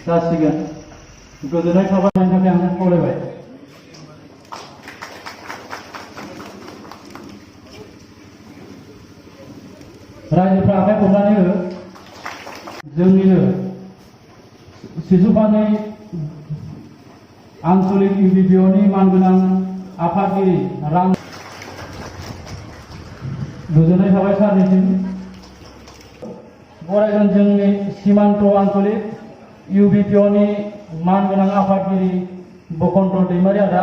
जासिगोन गोजोननाय थाबाय थाखाय आं खावलायबाय। रायजोफ्रा आखाइ खबनानै हो। जोंनिनो सिजुपानि आन्चलिक इउबिपिअनि मानगोनां आफादगिरि राम गोजोननाय थाबाय सारनिसिम। बरायगोन जोंनि सीमान्त आन्चलिक इउबिपिअनि मानगोनां आफादगिरि बकन्त दैमारि आदा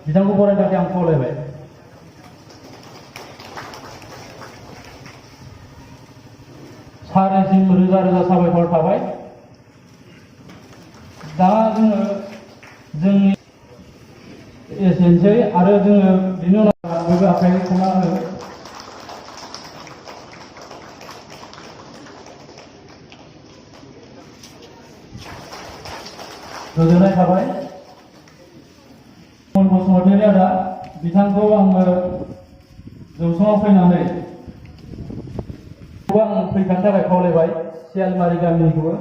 बिथांखौ बरायनो थाखाय आं खावलायबाय। सारनिसिम रोजा रोजा साबायखर थाबाय। दा जोङो जोंनि एसेनोसै आरो जोङो बिनि उनाव बयबो आखाइ खबना हो। गोजोननाय थाबाय। बसुमतारी आदा बिथांखौ आङो जौसाङाव फैनानै आं फैफानो थाखाय खावलायबाय सियालमारि गामिनिखौबो।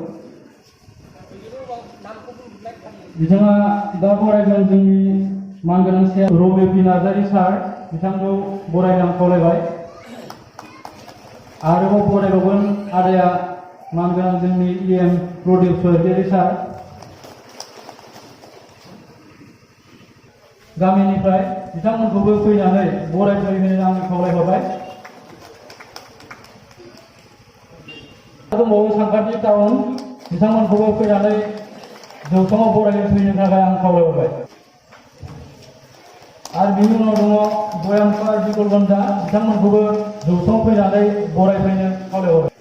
बिथाङा दा बरायगोन जोंनि मानगोनां सियाल रबि पि नार्जारि सार बिथांखौ बरायनो आं खावलायबाय। आरोबाव बरायबावगोन आदाया मानगोनां जोंनि इएम प्रदीप स्वरगियारि सार गामिनिफ्राय बिथांमोनखौबो फैनानै बरायफैनो आं खावलायहरबाय। दंबावो सानखान्थि टाउन बिथांमोनखौबो फैनानै जौसाङाव बरायनो फैनो थाखाय आं खावलायहरबाय। आरो बिनि उनाव दङ बयामपार बिकलबन्धा बिथांमोनखौबो जौसाङाव फैनानै बरायफैनो खावलायहरबाय।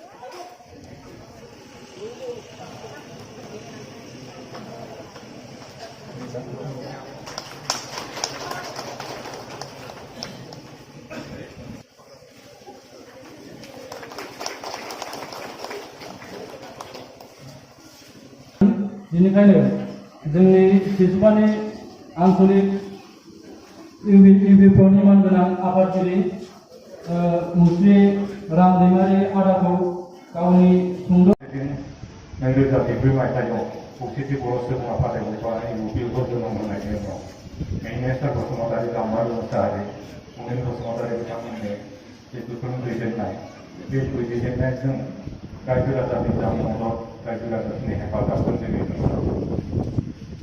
बेनिखायनो जोंनि सिजुपानि आन्चलिक इउबिपिअनि मानगोनां आफादगिरि मुस्रि राम दैमारि आदाखौ गावनि सुंद' 2014 मायथाइयाव खौसेथि बर' सुबुं आफाद एबा इउपिखौ जोनोम होनायनि उनाव मिनिस्टार बसुमतारी गाम्बारि मोसाहारि मुनिन बसुमतारी बिथांमोननि जिथुखौ दैदेननाय बे दैदेननायजों रायजो राजानि मदद रायजो राजानि हेफाजाबखौ जोङो